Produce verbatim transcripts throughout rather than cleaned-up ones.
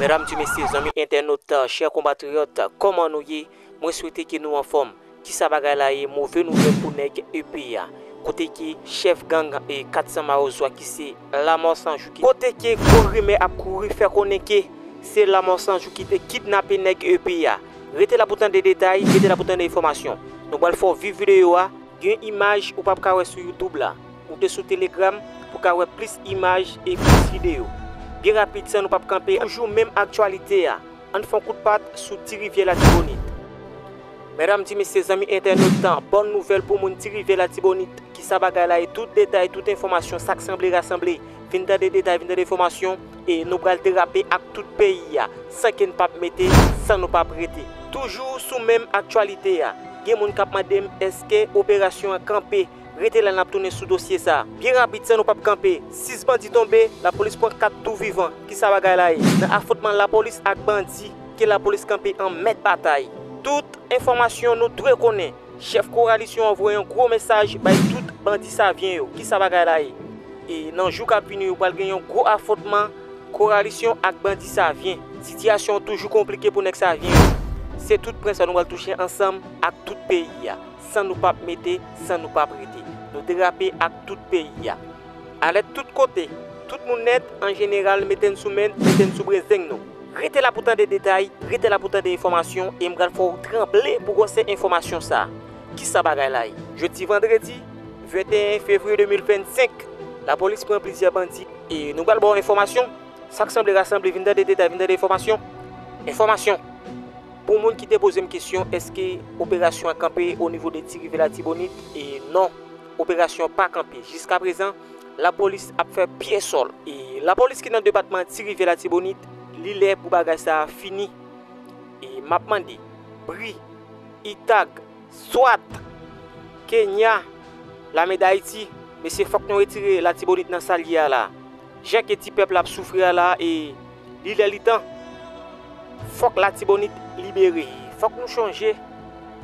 Medam, ti mesye, zanmi entènot, chè konpatriyòt, kòman nou ye? Mwen swete ke nou anfòm. Kisa bagay la ye? Move nouvèl pou nèg E P a. Kote ke chèf gang e kat san Mawozo a ki se Lanmò Sanjou ki. Kote ke gwo rimè ap kouri fè konnen ke se Lanmò Sanjou ki te kidnape nèg E P a. Rete la pou tande detay, rete la pou tande enfòmasyon. Nou pral fè w viv videyo a. Gen imaj ou p ap ka wè sou YouTube la. Moute sou Telegram pou ka wè plis imaj e plis videyo. Byen rapid, san nou p ap kanpe, toujou menm aktyalite a. Ann fè yon kout pat sou Ti Rivyè Latibonit. Medam, ti mesye, zanmi entènot, bòn nouvèl pou moun Ti Rivyè Latibonit. Kisa bagay la ye? Tout detay, tout enfòmasyon, sa k sanble rasanble. Vin tande detay, vin tande enfòmasyon. E nou pral derape ak tout peyi a, san ke n p ap mete, san nou p ap rete. Toujou sou menm aktyalite a, gen moun k ap mande m èske operasyon an kanpe. Rete la, n ap tounen sou dosye sa a. Byen rapid, san nou p ap kanpe, sis bandi tonbe, lapolis pran kat tou vivan. Kisa bagay la ye? Nan afwontman lapolis ak bandi, ke lapolis kanpe an mèt batay. Tout enfòmasyon nou dwe konnen. Chèf kowalisyon an voye yon gwo mesaj bay tout bandi savyen yo. Kisa bagay la ye? E nan jou k ap vini yo pral gen yon gwo afwontman kowalisyon ak bandi savyen. Sitiyasyon an toujou konplike pou nèg savyen yo. Se tout pwen sa nou pral touche ansanm ak tout peyi a. San nou p ap mete, san nou p ap rete. Nou derape ak tout peyi a. Alèt tout kote. Tout moun nèt, an jeneral, mete n sou men, mete n sou brezeng nou. Rete la pou tande detay, rete la pou tande enfòmasyon, e m pral fè w tranble pou gwosè enfòmasyon sa a. Kisa bagay la ye? Jodi vandredi venteyen fevriye de mil vennsenk, lapolis pran plizyè bandi. E nou pral ba w enfòmasyon. Sa k sanble rasanble, vin tande detay, vin tande enfòmasyon. Enfòmasyon. Pou moun ki te poze m kesyon, èske operasyon an kanpe o nivo de Ti Rivyè Latibonit? E non, operasyon pa kanpe. Jiskaprezan, lapolis ap fè pye sòl. E lapolis ki nan depatman Ti Rivyè Latibonit, li lè pou bagay sa a fini. E m ap mande, Bri, Itag, Swat, Kenya, Lame Dayiti, mesye, fòk nou retire Latibonit nan sa l ye a la. Jan ke ti pèp la ap soufri a la, e li lè li tan. Fòk Latibonit libere. Fòk nou chonje,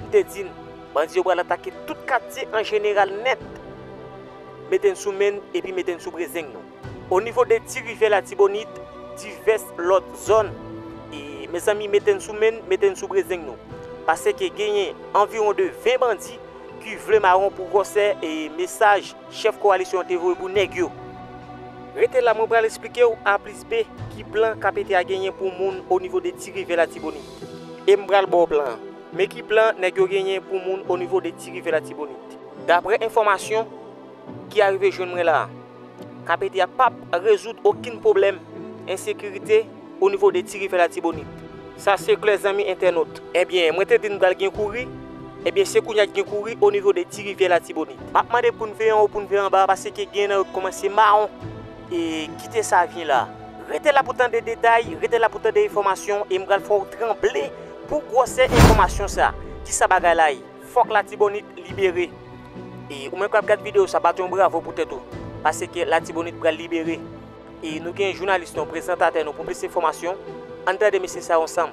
m te di n, bandi yo pral atake tout katye an jeneral nèt. Mete n sou men n epi mete n sou brezeng nou. O nivo de Ti Rivyè Latibonit, divès lòt zòn. E mezanmi, mete n sou men n, mete n sou brezeng nou. Paske genyen anviwon de ven bandi ki vle mawon pou gwosè e mesaj chèf kowalisyon an te voye pou nèg yo. Rete la, mwen pral eksplike w A plis B ki plan K P T a genyen pou moun o nivo de Ti Rivyè Latibonit. E m pral ba w plan an. Men ki plan nèg yo genyen pou moun o nivo de Ti Rivyè Latibonit. Daprè enfòmasyon ki arive jwenn mwen la a, K P T a p ap rezoud okenn pwoblèm ensekirite o nivo de Ti Rivyè Latibonit. Sa se klè, zanmi entènot. Ebyen, mwen te di n pral gen kouri. Ebyen, se kounye a k gen kouri o nivo de Ti Rivyè Latibonit. M ap mande pou n veye anwo, pou n veye anba, paske gen nan yo k kòmanse mawon. E kite sa vyen la. Rete la pou tande detay, rete la pou tande enfòmasyon, e m pral fè w tranble pou gwosè enfòmasyon sa. Kisa bagay la ye? Fòk Latibonit libere. E ou menm k ap gad videyo sa, bat yon bravo pou tèt ou. Paske Latibonit pral libere. E nou gen jounalis nou, prezantatè nou pou plis enfòmasyon. Ann tande mesye sa yo ansanm.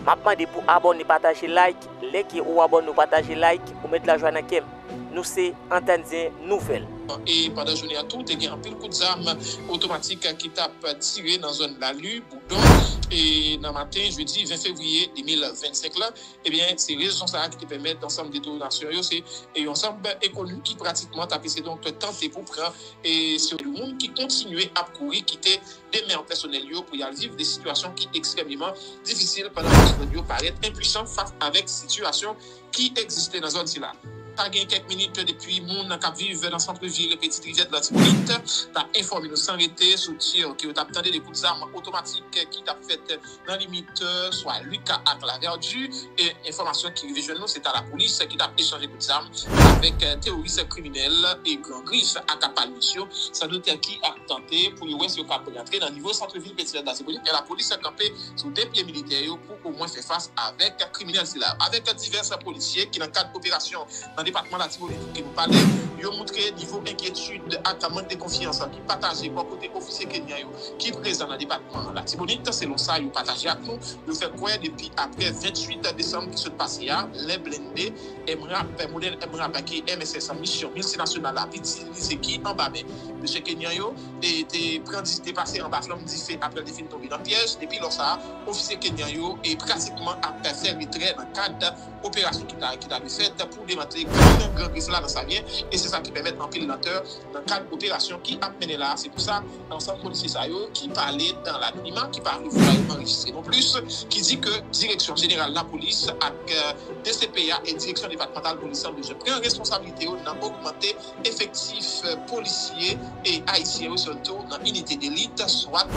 M ap mande pou abòne, pataje, like. Lè ke ou abòne, ou pataje, like, ou met lajwa nan kè m. Nou se Antèn Zen Nouvèl. E pandan jounen an tou, te gen anpil kout zam otomatik ki t ap tire nan zòn Lali, Boudon, e nan maten jedi ven fevriye de mil vennsenk la. Ebyen, se rezon sa a ki te pèmèt ansanm detonasyon yo, se, e, yon ansanm ekoni ki pratikman t ap eseye donk tante pou pran, e, se moun ki kontinye ap kouri kite demen pèsonèl yo pou y al viv de sitiyasyon ki ekstrèmeman difisil pandan pèsonèl yo parèt enpwisan fas avèk sitiyasyon ki egziste nan zòn sila. Sa gen kèk minit depi moun k ap viv nan sant vil Petite Rivière de Latibonit t ap enfòme nou san rete sou tir ke yo t ap tande, de kout zam otomatik ki t ap fèt nan limit, euh, swa Lucas ak Laverdu. E enfòmasyon ki rive jwenn nou, se ta lapolis ki t ap echanje kout zam avèk, euh, teworis kriminèl e Gran Gris ak Palmis yo, sandout ki ap tante pou yo wè si yo kapab rantre nan nivo sant vil Petite Rivière de Latibonit. Men lapolis kanpe sou de pye militè yo pou omwen fè fas avèk kriminèl sila yo. Avèk divès polisye ki nan kad operasyon nan depatman Latibonit ke nou pale, yo moutre nivo enkyetid ak mank de konfyans ki pataje bò kote ofisye kenyan yo ki prezan nan depatman Latibonit. Selon sa yo pataje ak nou, yo fè kwè depi apre venntuit desanm ki sot pase a, lè blende M RAP, modèl M RAP ki M S S an misyon miltinasyonal la itilize ki anba men mesye kenyan yo, e te pran dis depase anba flanm dife apre l te fin tonbe nan pyèj. Depi lò sa a, ofisye kenyan yo e pratikman ap fè retrè nan kad operasyon ki ta ki ta dwe fèt pou demantle gang Gran Grif la nan Savyen, e se sa ki pèmèt anpil lantè nan kad operasyon ki ap mennen la. Se pou sa, ansanm polisye sa yo ki pale dan lanonima, ki pa vle fwa yo anrejistre non plis, ki di ke Direksyon Jeneral Lapolis ak D C P A e Direksyon Depatmantal Polis lan bezwen pran responsablite yo nan ogmante efektif polisye e ayisyen yo, sitou nan inite delit, swat,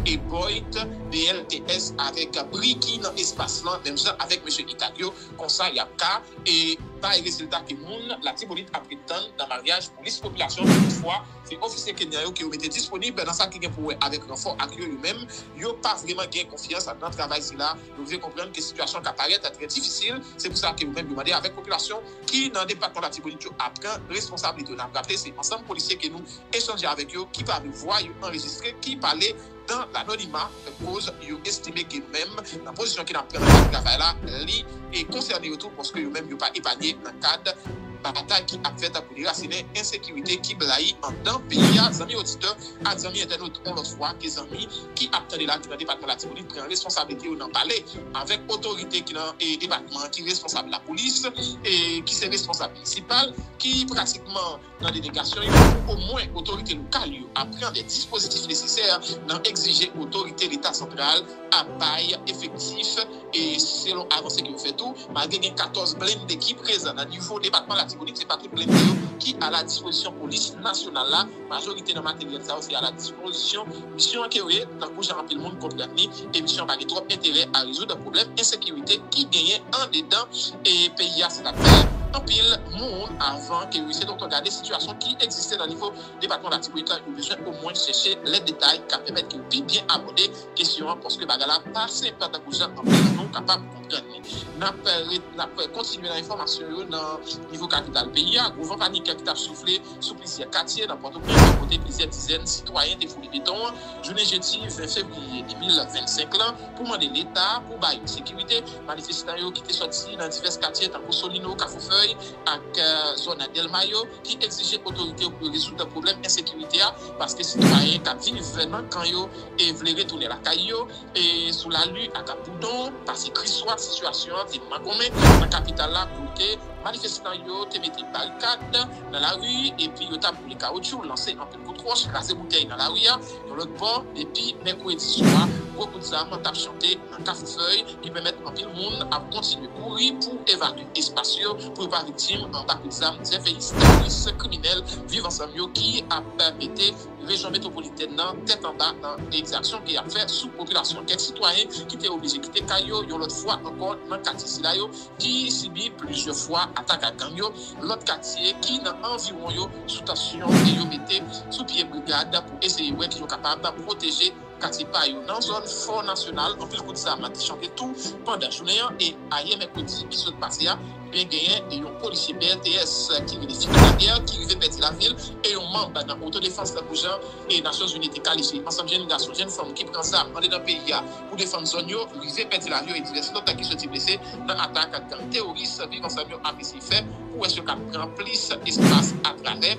e boyt, B L T S avèk bri ki nan espas lan, menm jan avèk mesye Itag yo, konsa y ap ka e bay rezilta ke moun Latibonit ap ret tann nan maryaj polis popilasyon. Toutfwa, se ofisye kenyan yo ke yo mete disponib nan sa ki gen pou wè avèk ranfò ak yo, yo menm, yo pa vrèman gen konfyans nan travay sila. Yo vle konprann ke sitiyasyon ka parèt trè difisil. Se pou sa ke yo menm yo mande avèk popilasyon ki nan depatman Latibonit yo ap pran responsablite yo. N ap raple, se ansanm polisye ke nou echanje avèk yo ki pa vle vwa yo anrejistre, ki pale dan lanonima, koz yo estime ke nou menm, nan pozisyon ke n ap pran nan kad travay la, li e konsène yo tou, paske yo menm yo pa epanye nan kad batay ki ap fèt pou derasinen ensekirite ki blayi anndan peyi a. Zanmi oditè ak zanmi entènot, yon lòt fwa, ke zanmi ki ap tande la, ki nan depatman Latibonit, pran responsablite yo nan pale avèk otorite ki nan e, depatman an, ki responsab lapolis, e ki se responsab minisipal, ki pratikman nan delegasyon yo, pou omwen otorite lokal yo ap pran de dispozitif nesesè nan egzije otorite Leta santral ap bay efektif, e selon avanse ke yo fè tou, malgre gen katòz blende ki prezan nan nivo depatman Latibonit, se pa tout blende yo ki a la dispozisyon polis nasyonal la. Majorite nan materyèl sa yo se a la dispozisyon misyon an ke yo ye, tankou jan anpil moun konprann li, e misyon an pa gen twòp enterè a rezoud pwoblèm ensekirite ki genyen andedan e peyi a. Se t ap fè anpil moun, avan ke yo eseye gade sitiyasyon ki egziste nan nivo depatman Latibonit la, yo bezwen omwen chèche lèt detay k ap pèmèt ke yo pi byen abòde kesyon an, paske bagay la pa senp tankou jan anpil nan nou kapab konprann li. N ap ret, n ap kontinye nan enfòmasyon yo nan nivo kapital peyi a. Gwo van panik ki t ap soufle sou plizyè katye nan Pòtoprens, kote plizyè dizèn sitwayen te foule beton jounen jedi ven fevriye de mil vennsenk lan pou mande Leta pou ba yo sekirite. Manifestan yo ki te sòti nan divès katye tankou Solino, Kafou Fèy ak, eh, zòn Dèlma yo, ki egzije otorite yo pou yo rezoud pwoblèm ensekirite a, paske sitwayen k ap viv nan kan yo e vle retounen lakay yo, e sou Lali ak Boudon, pase Kriswa, sitiyasyon an te mangonmen nan kapital la, kote manifestan yo te mete barikad nan lari, epi yo t ap boule kawotchou, lanse anpil kout wòch, kraze boutèy nan lari a. Yon lòt bò, depi mèkredi swa, gwo kout zam t ap chante nan Kafou Fèy, ki pèmèt anpil moun ap kontinye kouri pou evakye espas yo, pou yo pa viktim anba kout zam zèveyis teworis kriminèl Viv Ansanm yo ki ap mete rejyon metwopolitèn nan tèt anba nan egzaksyon ke y ap fè sou popilasyon. Kèk sitwayen ki te oblije kite kay yo yon lòt fwa ankò nan katye sila yo ki sibi plizyè fwa atak ak gang yo. Lòt katye ki nan anviwon yo sou tansyon e yo mete sou pye brigad pou eseye wè ki yo kapab pwoteje katye pa yo. Nan zòn Fò Nasyonal, anpil kout zam te chante tou pandan jounen an, e ayè mèkredi ki sot pase a, ben genyen yon polisye B L T S ki rele Philippe Laguerre ki rive pèdi lavi l, e yon manm nan otodefans, tankou jan e Nasyonzini te kalifye ansanm jèn gason, jèn fanm ki pran zam andedan peyi a pou defann zòn yo, rive pèdi lavi yo, e divès lòt ki soti blese nan atak gang teworis Viv Ansanm yo ap eseye fè pou wè si yo ka pran plis espas atravè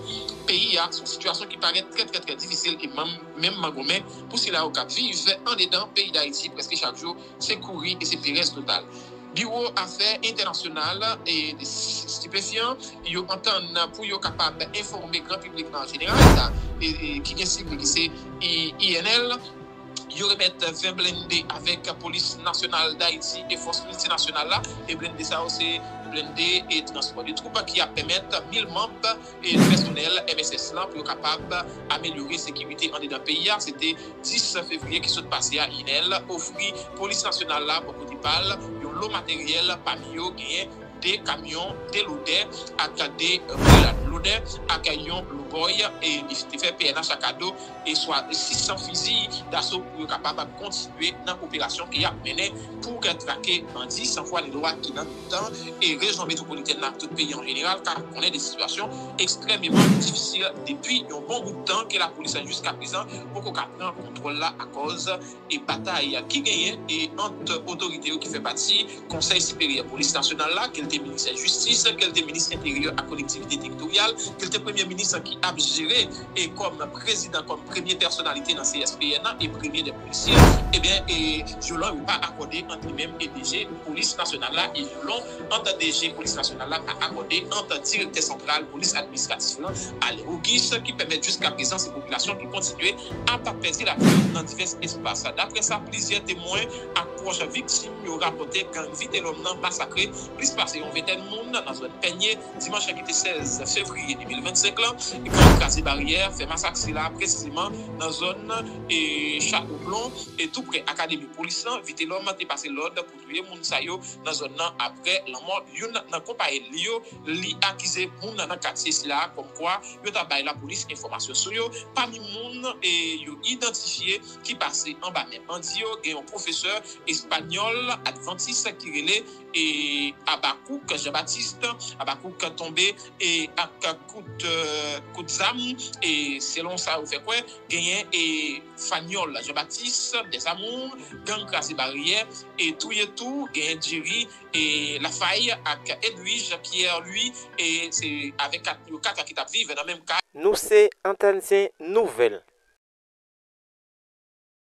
peyi a. Se yon sitiyasyon ki parèt trè, trè, trè difisil e menm, menm mangonmen pou sila yo k ap viv andedan peyi Dayiti. Prèske chak jou, se kouri e se perèz total. Biwo Afè Entènasyonal e de Stipefyan yo antann pou yo kapab enfòme gran piblik an jeneral, e, e, ki gen sib li ki se I N L. Yo remèt ven blende avèk Polis Nasyonal Dayiti e fòs miltinasyonal la. E blende sa yo se blende e transpò de twoup ki ap pèmèt mil manm e pèsonèl M S S lan pou yo kapab amelyore sekirite andedan peyi a. Se te dis fevriye ki sot pase a, I N L ofri Polis Nasyonal la, bò kote pa l, yon lo materyèl, pami yo genyen de kamyon delodè ak de relad lodè ak yon lo Boy, e li te fè P N H a kado e swa sis san fizi daso pou yo kapab kontinye nan operasyon ke y ap mennen pou trake bandi san fwa ni lwa ki nan mitan e rejyon metwopolitèn nan ak tout peyi an jeneral ka konnen de sitiyasyon ekstrèmeman difisil depi yon bon bout tan ke lapolis la jiska prezan poko ka pran kontwòl la akòz e batay ki genyen e ant otorite yo ki fè pati Konsèy Siperyè Polis Nasyonal la, ke l te minis jistis, ke l te minis enteryè ak kolektivite teritoryal, ke l te premye minis ki ap jere e kòm prezidan, kòm premye pèsonalite nan C S P N nan e premye dè polisye, ebyen, e Jolan yo pa akòde ant li menm e D G polis nasyonal la e Jolan ant D G polis nasyonal la pa akòde ant direktè santral polis administratif lan, Alain Auguste, ki pèmèt jiska prezan se popilasyon ki kontinye ap pèdi lavi yo nan divès espas. Daprè sa, plizyè temwen ak pwòch viktim yo rapòte gang Vitelhomme nan masakre plis pase yon ventèn moun nan zòn Pènye dimanch ki te sèz fevriye de mil vennsenk lan. Gang kraze baryè fè masak sila presizeman nan zòn e Chateau Blanc e tou prè akademi polis lan. Vitelhomme te pase lòd pou touye moun sa yo nan zòn nan aprè lanmò youn nan konpayen li yo. Li akize moun nan katye sila kòmkwa yo ta bay lapolis enfòmasyon sou yo. Pami moun e yo idantifye ki pase anba men bandi yo, gen yon pwofesè espanyòl advantis ki rele e Habakkuk Jean-Baptiste. Habakkuk tonbe e ak kout, eh, kout zam e selon sa yo fè kwè, genyen e Fanyòl Jean-Baptiste, Des Amours, gang kraze baryè e touye tou, genyen Jerry e Lafaille ak Edwige Pierre Louis e se avèk kat yo kat ki t ap viv nan menm kay. Nou se Antèn Sen Nouvèl.